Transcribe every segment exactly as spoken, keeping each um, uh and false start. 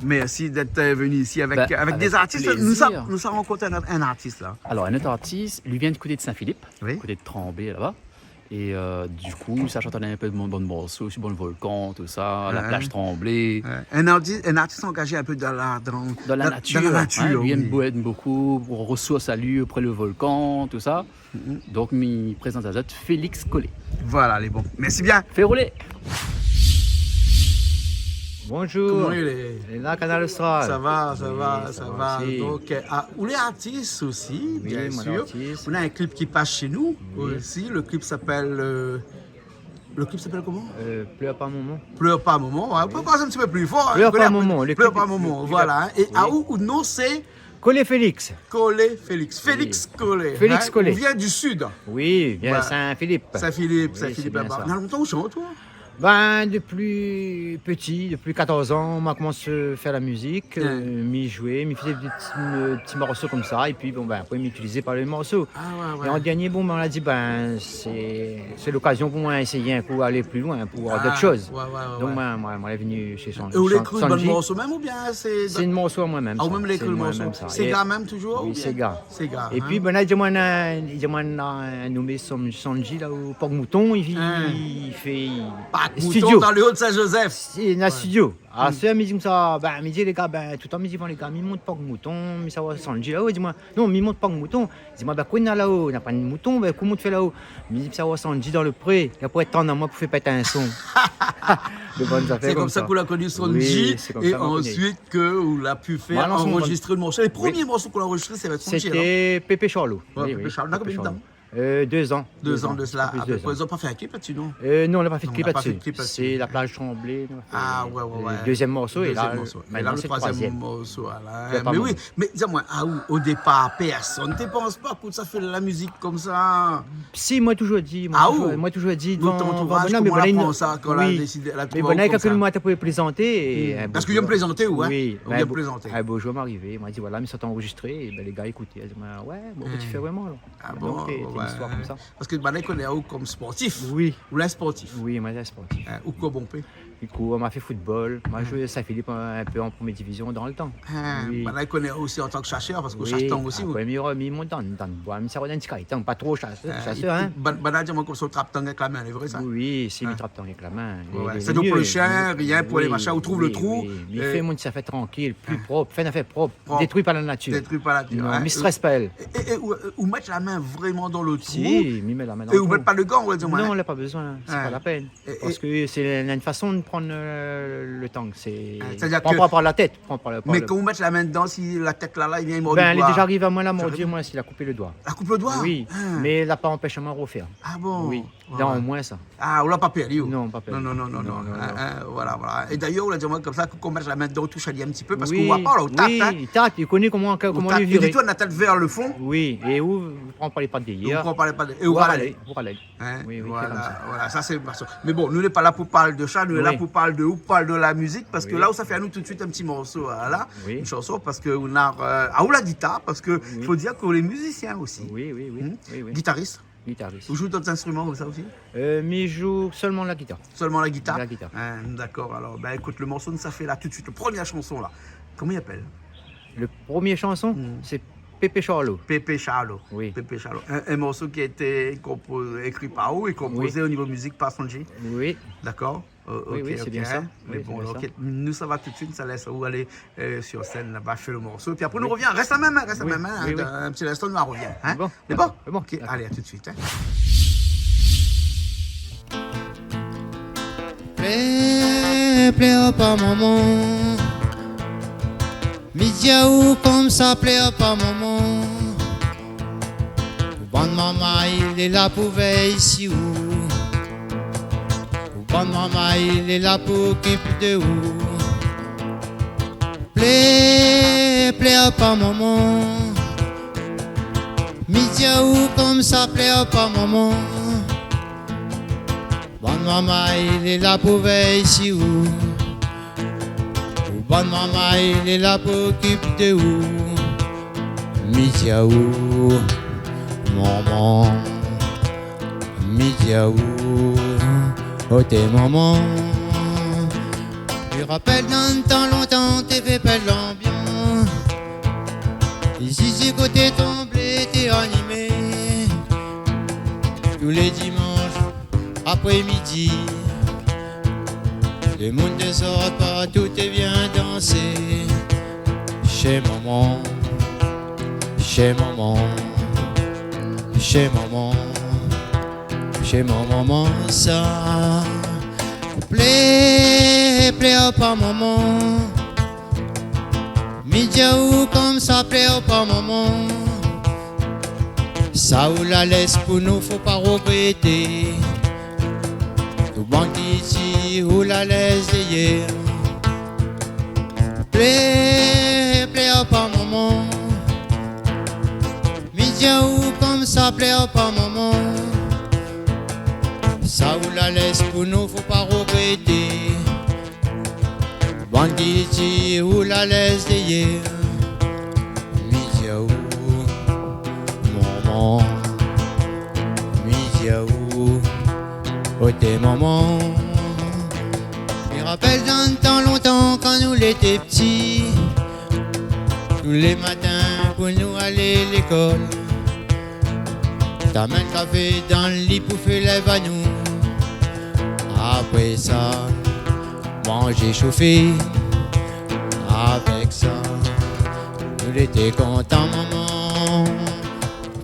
Merci d'être, euh, venu ici avec, ben, avec des artistes. Avec plaisir. Nou sa, nou sa rankont in, in artis la. Alor, in ot artis, li vien di koté de Saint-Philippe, oui, koté de Tremblay laba. É, euh, du kou, sa shant in pé de mon, bon morso, sur bon volkan, tout sa, la plage Tremblay. Ouais. In artis, in artis angazé in pé dan la, dan, dan la natir, dan la natir, hein, li èm, oui, bokou, resours ali opré le volkan, tout sa. Donk, mi prézant azot Félix Collet. Voilà, lé bon. Merci bien. Fé roulé. Bonjour. Koman i lé ? Lé la, Kanal Austral. Sa va, sa va, sa va. Oui, sa va osi. Donk, euh, ah, ou lé artis osi, bien sûr. Oui, moin lé artis. Nou na in clip ki pas shé nou osi. Oui. Le clip i apèl, euh, le clip i apèl koman ? Euh, Plèr pa momon. Plèr pa momon, ouais. Ou pé parl in ti pé pli for, hein. Plèr pa momon, le clip i apèl Plèr pa momon, voilà, hein. É, ah, ou, ou non sé Collet Félix. Collet Félix. Oui. Félix Collet, hein. Félix Collet. Ou vien du sud. Oui, vien Saint-Philippe. Saint-Philippe, Saint-Philippe laba. Oui, sé bien sa. Na lontan ou shant, ou ? Ben, dopi pti, dopi katorz an, moin la komans fé la mizik, euh, mi zoué, mi fé dé pti, euh, pti morso konmsa, épi bon, ben, apré, mi itilizé pa le morso. Ah, ouais, ouais. É an dernié, bon, ben, nou la di, ben, sé, sé lokazion pou moin éséyé in kou alé pli loin, pou avoir dot shoz. Ah, ouais, ouais, ouais. Donk, moin, moin, moin la vni shé San-, É ou la ékri bann morso mèm oubien sé... Sé in morso a moin mèm, sa. Ah, ou mèm la ékri le morso. Sé moin mèm, sa. Séga mèm toujour oubien ? Oui, séga. Séga, hein. Épi, ben, la, i di amoin, euh, i di amoin, euh, nommé San-, Sanji, la, o Park Mouton, li, li fé, li studio. Park Mouton, dan le haut de Saint-Joseph. Sé in studio. Ouais. Aswar, mi di konmsa, ben, mi di lé ga, ben, toultan mi di, bon, lé ga, mi mont Park Mouton, mi sava Sanji la-o, i di amoin, non, mi mont Park Mouton. I di amoin, ben, kosa na la-o, na pa de mouton, ben, koman ou fé la-o ? Mi di, mi sava Sanji dan le pré, li la pou atann amoin pou fé pèt in son. Sé konmsa k'ou la koni Sanji, é ansuit ke ou la pu fé anrozistré le morso. Lé promié morso k'ou la anrozistré, sé avèk Sanji, alor ? Sété Pépé Charlot. Ouais, Pépé Charlot. Na konbien d'tan ? Euh, dé zan. Dé zan de sa. Dé zan. Apré, zot la pa fé in clip la-dsi, non ? Euh, non, nou la pa fé de clip la-dsi. Non, nou la pa fé de clip la-dsi. Sé la plage Tremblay, nou la fé le dézièm morso, é la, mintnan, sé le troizièm. Dézièm morso, voilà. Mé oui, mé di amoin, ah, ou, o dépar, pèrsone té pans pa k'ou té sa fé la mizik konmsa. Si, moin la toujour di, moin la toujour di, dovan, dovan, mé bon, la, kan moin té plézanté, é in bo zour, in bo zour, moin la arivé, moin la di, voilà, mi sa anrozistré, é ben, lé ga la ékouté, la di amoin, ouais, bon, ou té fé vréman, alor. Ah bon, ouais. Donk, té, té in istwar konmsa. Parske banna i koné aou kom sportif. Oui. Ou lé sportif. Oui, moin lé sportif. Hein, ou kour bonpé ? Mi kour, moin la fé football. Moin la zoué Saint-Philippe in, in pé an promièr divizion dan le tan. Hein, banna i koné aou osi an tan ke shasèr, parske ou shas tang osi, ou ? Oui, apré, mi, mi mont dan, dan le boi, mi sava dan in ti kay tang, pa tro shas-, shasèr, hein. Banna i di amoin konmsa ou trap tang avèk la min, lé vré sa ? Oui, si, mi trap tang avèk la min. Ouais, ouais. Lé, lé mié. Sé donk pou le shien, rien pou lé mashin, ou trouv le trou. Oui, oui, mi fé mon ti zafèr trankil, pli prop, fé in zafèr prop. Détrui pa la natir. Détrui pa la natir, hein. Non, mi strès pa èl. É, é, é ou, ou mèt la min vréman dan le trou ? Si, mi mèt la min dan le trou. É ou mèt pa de gan, ou va di amoin, hein ? Non, la pa bezoin, sé pa la pèn. Parske sé in, in fason de pran, euh, le tang, sé, sétadir pran pa la tèt, pran pa le, pa le... Mé kan ou mèt la min dedan, si la tèt la, la, i vien, i mord le doi. Ben, lé déza arivé amoin, la mordi amoin, si la koup le doi. La koup le doi ? Oui, mé la pa anpèsh amoin refèr. Ah bon ? Oui. Dan omoin sa. Ah, ou la pa pèrd, ou ? Non, pa pèrd. Non, non, non, non. Hein, hein, voilà, voilà. É dayèr, ou la di amoin konmsa, ke kan ou mèt la min dedan, ou toush ali in ti pé, parske ou voi pa, la, ou tat, hein. Oui, li tat, li koné koman, koman li vire. Ou tat, é di tou, la tèt vèr le fon. Oui, é ou pran pa lé pat dèryèr. Ou pran pa lé pat dèryèr. É ou ralé. Ou ralé. Hein, oui, oui, sé konmsa. Voilà, voilà, sa sé le morso. Mé bon, nou lé pa la pou parl de sa, nou lé la pou parl de ou, parl de la mizik, parske la ou sa fé anou tout de suit in ti morso, voilà, in shanson, parske ou na, euh, ah, ou la gitar, parske fo dir ke ou lé mizisien osi. Oui, oui, oui. Gitaris. Gitaris. Ou zoué dot instriman konmsa osi ? Euh, mi zoué sèlman la gitar. Sèlman la gitar ? La gitar. Hein, dakor. Alor, ben, ékout, le morso nou sa fé la tout de suit, le promié shanson la. Koman i apèl ? Le promié shanson, sé Pépé Charlot. Pépé Charlot. Oui. Pépé Charlot. In, in morso ki la été konpo-, ékri par ou é konpozé o nivo mizik par Sanji. Oui. Dakor. Oui, oui, sé bien sa. Mé bon, OK, nou sava tout de suit, sa lès aou alé, euh, sur sèn laba, fé le morso. Épi apré nou revien, rès la mèm, hein, rès la mèm, hein, in ti linstan nou revien, hein. Bon. Sé bon ? Sé bon. OK, alé, à tout de suite, hein. Plèr, plèr pa momon. Mi di aou konmsa, plèr pa momon. Ou bann marmay lé la pou vèy si ou. Ou bann marmay lé la pou okip de ou. Plèr, plèr pa momon. Mi di aou konmsa, plèr pa momon. Bann marmay lé la pou vèy si ou. Ou bann marmay lé la pou okip de ou. Mi di aou, momon, mi di aou, oté momon. Mi rapèl dan tan lontan, té fé bèl lanbians. Isi, sé koté Tremblay té animé. Tou lé dimansh, apré midi, le moun té sort partou, té vien dansé shé momon, shé momon, shé momon, shé mon momon sa. Plé, plé pa momon. Mi di aou konmsa, plé pa momon. Sa ou la lès pou nou, fo pa rogrété. Tout bann ki di ou la lès dèyèr. Plé, plé pa momon. Mi di aou konmsa, plé pa momon. Sa ou la lès pou nou, fo pa rogrété. Bann ki di ou la lès dèyèr. Mi di aou, momon, mi di aou, oté momon. Mi rapèl dan tan lontan, kan nou lété pti, tou lé matin pou nou alé lékol, té amenn kafé dan li pou fé lèv anou. Apré sa, manzé shofé. Avèk sa, nou lété kontan, momon.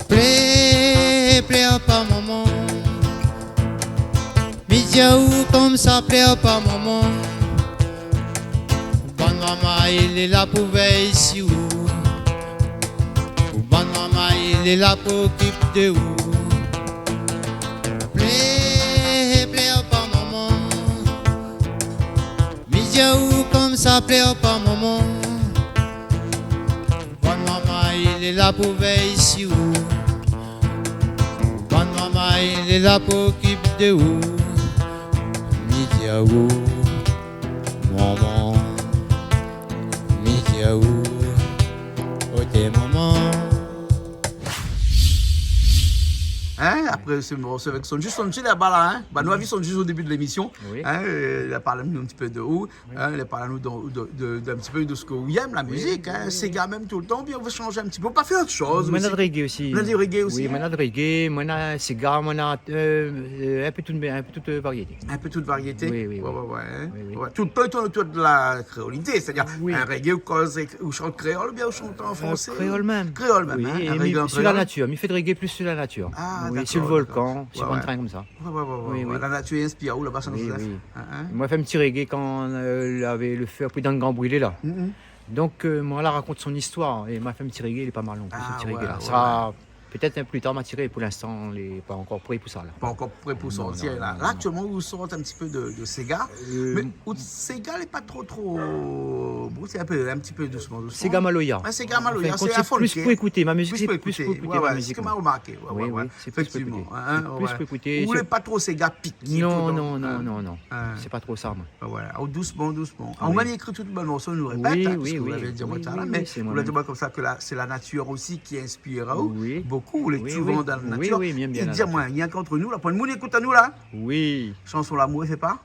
Plé, plé pa momon. Mi di aou konmsa, plé pa momon. Bann marmay lé la pou vèy si ou. Bann marmay lé la pou okip de ou. Plé, plé pa momon. Mi di aou konmsa, plé pa momon. Bann marmay lé la pou vèy si ou. Bann marmay lé la pou okip de ou. Mi di aou, momon, mi di aou, oté momon. Hein, apré se morso avèk Son'J, Son'J laba la, hein. Ba, nou la vi Son'J o débi de lémisyon. Oui. Hein, euh, li la parl anou in ti pé de ou. Oui. Hein, li la parl anou de, de, de, d'in ti pé de sak ou yèm, la mizik, hein. Oui, oui. Séga mèm toultan, oubien ou vé shanj in ti pé, ou pa fé ot shoz osi ? Moin na de reggae osi. Ou na de reggae osi ? Oui, moin na de reggae, moin na séga, moin na, euh, euh, in pé tout, in pé tout, euh, variété. In pé tout variété ? Oui, oui, oui. Ouais, ouais, ouais, hein. Oui, oui. Ouais. Toultan i tourn otour de la kréolité, sétadir in reggae ou koz, ou shant kréol oubien ou shant an fransé ? Euh, kréol mèm. Kréol mèm, hein, in reggae an kréol. Oui, é mi, sur la natir, mi fé de reggae plis sur la natir. Ah, dakor, dakor. Oui, sur le volcan, sur bann trin konmsa. Ouais, ouais, ouais, ouais. Oui, oui. La natir i inspir aou laba, sa nou fé. Oui, oui. Hein, hein. Moin la fé in ti reggae kan, euh, lavé le fé apré dan le gran brilé la. Mhm. Donk, euh, moin la rakont son istoir é ma fé in ti reggae, lé pa mal non pli, se ti reggae la. Ah, ouais, ouais, ouais. Sa, pétèt in pli tar ma tiré, pou linstan lé pa ankor pré pou sa la. Pa ankor pré pou sortir la. Non, non, non, non. La, aktièlman, ou sort in ti pé de, de séga. Euh, mé out séga lé pa tro, tro, bon, sé in pé, in ti pé dousman, dousman. Séga maloya. Ah, séga maloya, sé in fon de kèr. Anfin, sé plis pou ékouté. Ma mizik, sé plis pou ékouté. Plis pou ékouté ma mizik, moin. Ouais, ouais, sé sak ma romarké. Ouais, ouais, ouais. Oui, oui, sé plis pou ékouté. Éfèktivman. Sé plis pou ékouté. Hein, ouais. Ou lé pa tro séga pik, hein. Non, non, non, non. Sé pa tro sa, moin. Ah, voilà. Ou dousman, dousman. Oui. Ou mèm i ékri tout bann morso, nou répèt, hein, oui, oui, parske ou lavé di amoin sa la, mé sé moin mèm. Ou la di amoin konmsa ke la, sé la natir osi ki inspir aou bonpé, ou lé souvan dan la natir. Oui, oui, oui, oui, mi èm bien la natir. É di amoin, rienk ant nou la, bann moun i ékout anou la. Oui. Shanson lamour, i fé pa ?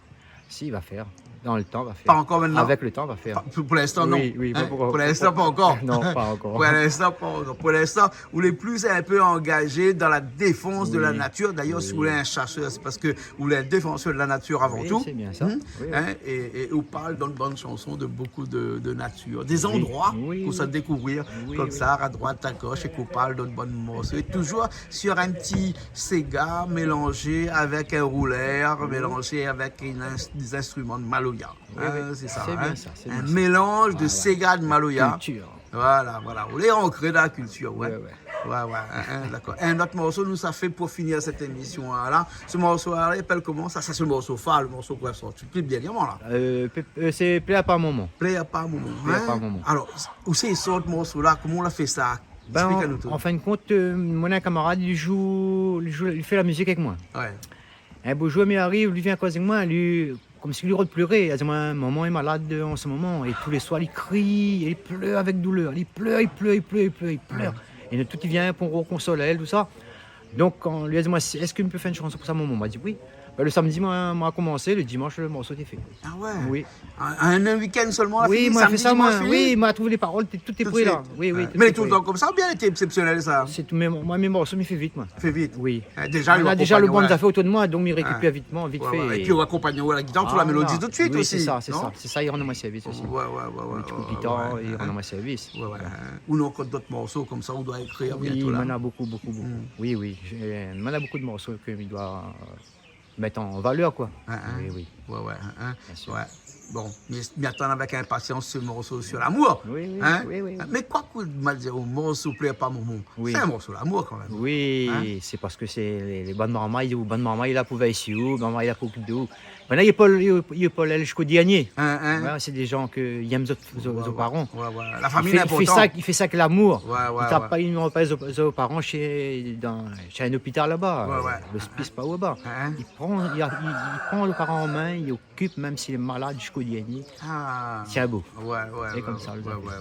Si, va fèr. Dan le tan, va fèr. Pa ankor mintnan ? Avèk le tan, va fèr. Pa, pou, pou linstan, non. Oui, oui, pa pou ankor. Hein ? Pou linstan, pa ankor. Non, pa ankor. Pou linstan, pa ankor. Pou linstan, ou lé plis in pé angazé dan la défans de la natir. Oui. Dayèr, si ou lé in shasèr, sé parske ou lé in défansèr de la natir avan tou. Oui, sé bien sa. Hmm ? Oui, oui. Hein ? É, é ou parl dan bann shanson de bonpé de, de natir. Dé zandroi pou sa dékouvrir konmsa, a droit, a gosh, é k'ou parl dan bann morso. É toujour sur in ti séga mélanzé avèk in roulèr, mélanzé avèk in ins-, dé zinstriman de maloya. Oui, oui. Hein, sé sa, sé bien sa, sé bien sa. In mélanz de séga, de maloya. Voilà. Kiltir. Voilà, voilà. Ou lé ankré dan la kiltir, ouais. Ouais, ouais. Ouais, ouais, hein, hein, dakor. In ot morso nou sa fé pou finir sèt émisyon la. Se morso la, i apèl koman sa ? Sa sé le morso far, le morso k'ou la sorti pli dèrnièrman la. Euh, pé-, euh, sé Plé pa momon. Plé pa momon, hein ? Plé pa momon. Alor, ousa i sort morso la ? Koman ou la fé sa ? Bin, an fin de kont, euh, moin néna in kamarad, li jou, li jou, li fé la mizik avèk moin. Ouais. In bo zour, mi ariv, li vien koz avèk moin, li, konmsi li rod pléré. Li di amoin, momon lé malad an se moman. É tou lé soir, li kri, é li plèr avèk doulèr. Li plèr, li plèr, li plèr, li plèr, li plèr. Ouais. É nou tout i vien pou konsol aèl, tousa. Donk, kan li la di amoin, « Èske mi pé fé in shanson pou sa momon ? » Ma di, « Oui. » Bin, le samdi, moin, moin la komansé, le dimansh, le morso té fé. Ah ouais ? Oui. In, in, in week-end solman, la fini, moin la fé samdi, sa, dimansh, moin, fini ? Oui, moin la trouv lé parol, té, tout lé pré la. Tout de suite. Oui, oui, tout lé pré. Mé lé toultan konmsa oubien lété èksépsionèl, sa ? Sé tout, mé moin, mé morso, mi fé vit, moin. Fé vit. Oui. Hein, déza, li akompagn aou. Moin la déza le bann zafèr otour de moin, donk mi rékipèr vitman, vit fé. Ouais, ouais. É pi ou akompagn aou a la gitar, ou la mélodi tout de suite osi, non ? Voilà. Oui, sé sa, sé sa. Sé sa, i rann amoin sèrvis osi. Ouais, ouais, ouais, ouais. In ti kou de gitar, ouais, i rann amoin sèrvis. Ouais, ouais. Hein. Ou néna ankor dot morso konmsa ou doi ékrir bientô la ? Oui, moin néna bonpé, bonpé, bonpé. Hmm. Oui, oui. Moin néna bonpé de morso ke mi doi, euh, mèt an valèr, koi. Hein, hein. Oui, oui. Ouais, ouais, hein, hein. Bien sûr. Ouais. Bon, mi, mi atann avèk inpasians se morso sur lamour. Oui, oui, oui, oui. Hein ? Mé koi ke moin la di aou, morso Plèr pa momon. Oui. Sé in morso lamour kan mèm. Hein ? Oui, sé parske sé lé, lé bann marmay, ou bann marmay la pou vèy si ou, bann marmay la pou okip de ou. Banna, i épaol, i, i épaol aèl ziska dernié. Hein, hein. Ouais, sé dé jan ke i èm zot, zot, zot paran. Ouais, ouais. La fami lé inportan. I fé, i fé sa, i fé sa èk lamour. Ouais, ouais, ouais. I tap pa, i anvoy pa zot, zot paran shé, dan, shé in lopital laba, lospis par laba. Ouais, ouais. Hein, hein. I pran, i, i, i pran le paran an min, i okip, mèm si lé malad ziska dernié. Ah. Tienbo. Ouais, ouais, ouais. Sé konmsa, ouais, ouais.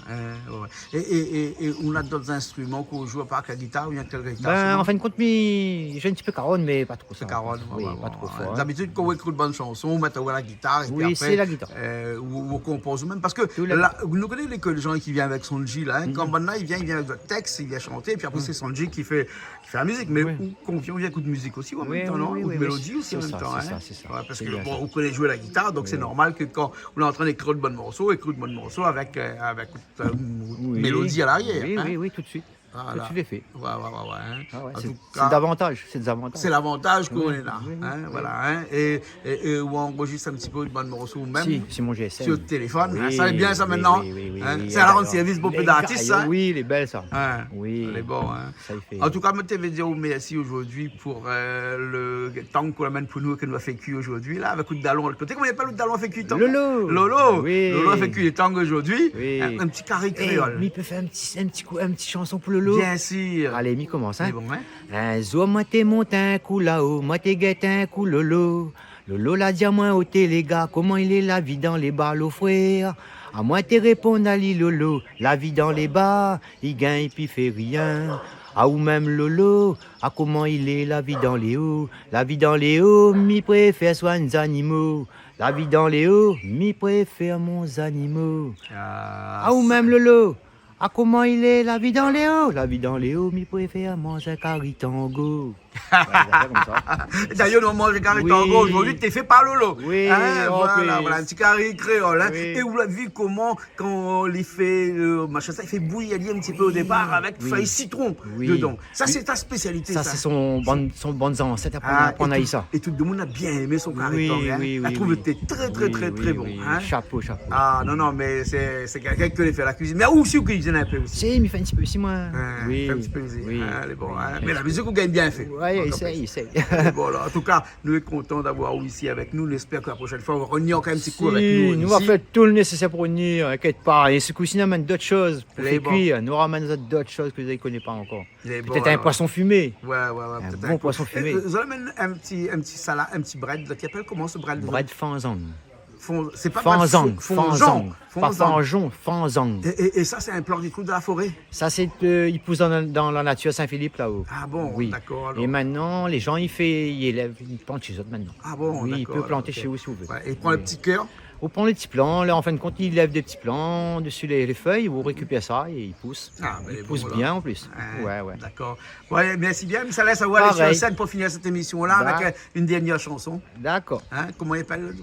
Hein, ouais, ouais. É, é, é, é ou néna dot instriman ke ou zoué apar la gitar, oubien ke la gitar solman ? Bin, an fin de kont, mi zoué in ti pé karonn, mé pa tro. Sé karonn, ouais, ouais, ouais. Oui, pa tro for, hein. Dabitid, kan ou ékri bann shanson, ou mèt aou a la gitar, é pi apré, euh, ou, ou konpoz ou mèm. Tout la... Parske la, nou koné lé, ke lé jan ki vien avèk son djé la, hein. Mhm. Kan banna i vien, i vien avèk le tèks, i vien shanté, é pi apré, sé son djé ki fé, ki fé la mizik. Mé ou, kan ou vien, ou vien ékout mizik osi, ou, an mèm tan, non ? Oui, oui, oui. Ou mélodi osi an mèm tan, hein. Sé sa, sé sa. Ouais, parske, bon, ou koné zoué la gitar, donk sé normal ke kan ou lé antrin ékrir bann morso, ékrir bann morso avèk, euh, avèk, euh, mélodi a larièr, hein. Oui, oui, oui, tout de suite. Voilà. Tout de suite lé fé. Ouais, ouais, ouais, ouais, hein. Ah ouais, sé, sé davantaz, sé davantaz. An tou ka, sé lavantaz ke ou néna, hein, voilà, hein. Oui, oui, oui. É, é, é ou anrozis in ti pé bann morso ou mèm ? Si, si, mon G S M. Sur téléfone, hein, sa lé bien sa, mintnan. Oui, oui, oui, oui, oui. Sé la rann sèrvis bonpé d'artis, hein. Oui, lé bèl sa. Hein, lé bon, hein. Sa i fé. An tou ka, moin té vé dir aou mèrsi zordi pou, euh, le tang ke ou la amenn pou nou, ke nou la fé kui zordi la, avèk out dalon a lot koté. Koman i apèl out dalon la fé kui, tang ? Lolo. Lolo. Oui. Lolo la fé kui le tang zordi. Oui. In, in ti kari kréol. Eh, mi pé fé in ti, in ti kou, in ti shanson pou Lolo ? Bien sir. Alé, mi komans, hein. Lé bon, hein. In zour moin té mont in kou laò, moin té gèt in kou Lolo. Lolo la di amoin, « Oté lé gars, koman i lé la vi dan lé ba, lo frèr ? » Amoin té réponn ali, « Lolo, la vi dan lé ba, i gingn pi fé rien. » Aou mèm Lolo, a koman i lé la vi dan léo ? La vi dan léo, mi préfèr soign zanimo. La vi dan léo, mi préfèr mon zanimo. Ah, aou mèm Lolo, a koman i lé la vi dan léo ? La vi dan léo, mi préfèr manz in kari tango. Ouais, dé zafèr konmsa. Dayèr, nou manz kari tango zordi, té fé par Lolo. Oui, voilà, voilà, in ti kari kréol, hein. Oui. É ou la vi koman, kan li fé, euh, machin, sa, li fé bouyi ali in ti pé o dépar avèk fèy sitron dedan. Oui. Sa, sé ta spésialité, sa. Sa, sé son bann, son bann zansèt la aprann ali sa. É tout, é tout demoun la bien èmé son kari tang, hein. Oui, oui, oui. La trouv té trè, trè, trè, trè bon, hein. Chapo, chapo. Ah, non, non, mé sé, sé kèlkin ki koné fé la kuizine. Mé ou osi, ou kuizine in pé osi. Si, mi fé in ti pé osi, moin. Hein, fé in ti pé osi. Oui, oui. Hein, lé bon, hein. Mé la mizik, ou gingn bien fé. Ouais, éséy, éséy. Lé bon, alor, an tou ka, nou lé kontan d'avoir aou isi avèk nou. Nou éspèr ke la proshèn foi, ou va rovnir ankor in ti kou avèk nou isi. Si, nou va fé tout le nésésèr pou rovnir, inkièt pa. É se kou-si, nou amenn dot shoz pou fé kui, hein. Nou amenn dot shoz ke zot i koné pa ankor. Lé bon, alor. Pétèt in poison fimé. Ouais, ouais, ouais, pétèt in bon poison fimé. É, euh, zot i amenn in ti, in ti salad, in ti brèd, la, ki apèl koman, se brèd-la ? Brèd fanzang. Fon-, sé pa fanzang, fanzan, fanzan. Pa fanzon, fanzang. É, é, é sa, sé in plan ki trouv dan la foré ? Sa, sé, euh, i pous dan, dan la natir Sin-Filip, laò. Ah bon, dakor, alor. Oui. É mintnan, lé jan i fé, i élèv, i plant shé zot mintnan. Ah bon, dakor, ok. Oui, i pé plant shé ou si ou vé. Ouais, é i pran le ti kèr ? Ou pran le ti plan, la, an fin de kont, i lèv dé ti plan desi lé, lé fèy, ou rékipèr sa é i pous. Ah, mé lé bon, alor. I pous bien, an plis. Ouais, ouais. Dakor. Ouais, mèrsi bien. Mi sa lès aou alé sur sèn pou finir sèt émisyon-la avèk, euh, in dèrnièr shanson. Dakor. Hein, koman i apèl ?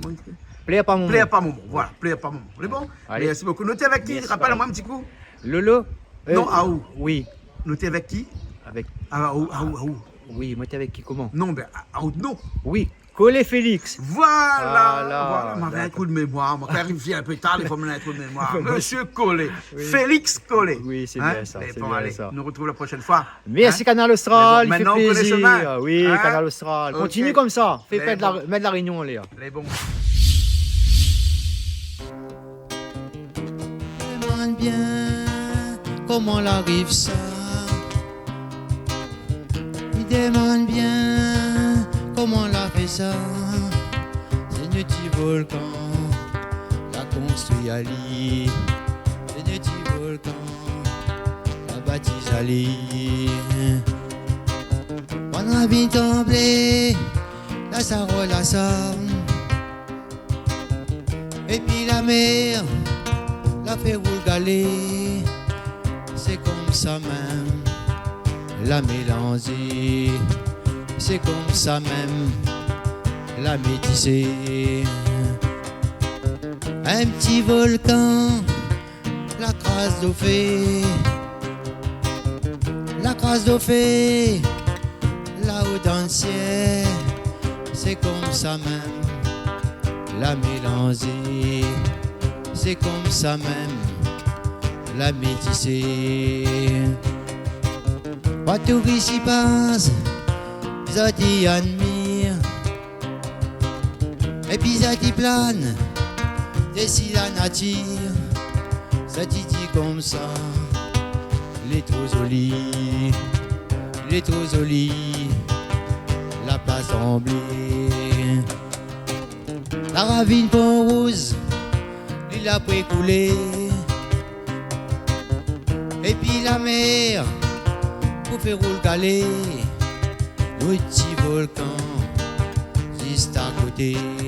Plèr pa momon. Plèr pa momon, voilà, plèr pa momon. Lé bon ? Alé. Mèrsi bokou. Nou té avèk ki ? Rapèl amoin in ti kou. Lolo. Non, aou. Oui. Nou té avèk ki ? Avèk... Ah, aou, aou, aou. Oui, moin té avèk ki, koman ? Non, bin, aou, non. Oui. Collet Félix. Voilà, voilà. Moin navé in trou de mémoir. Moin, kan mi vien in pé tar, i fo mi néna in trou de mémoir. Monsieur Collet. Oui. Félix Collet. Oui, sé bien sa, sé bien sa. Hein ? Lé bon, alé, nou artrouv la proshèn foi. Mèrsi, Kanal Austral, i fé plézir. Hein ? Mintnan, ou koné shomin. Oui, Kanal Austral. Kontinué konmsa. Fé pèt la, mèt La Rényon an lèr. Lé bon. Demann bien koman la riv sa. Mi demann bien koman la fé sa. Sé in ti volkan la konstrui ali. Sé in ti volkan la bat alé. Bann ravine tanblé, la Sarol, la Sarn. Épi la mèr la fé roul galé. Sé konmsa mèm la mélanzé. Sé konmsa mèm la métisé. In ti volkan la kraz do fé. La kraz do fé, laho dan sièl, sé konmsa mèm la mélanzé, sé konmsa mèm la métisé. Bann touris i pas, zot i admir. Épi zot i plane dési la natir, zot i di konmsa, lé tro zoli, lé tro zoli, la plas tanblé. La ravine Pon Rouz, li la pou ékoulé. Épi la mèr pou fé roul galé, lo ti volkan zis a koté.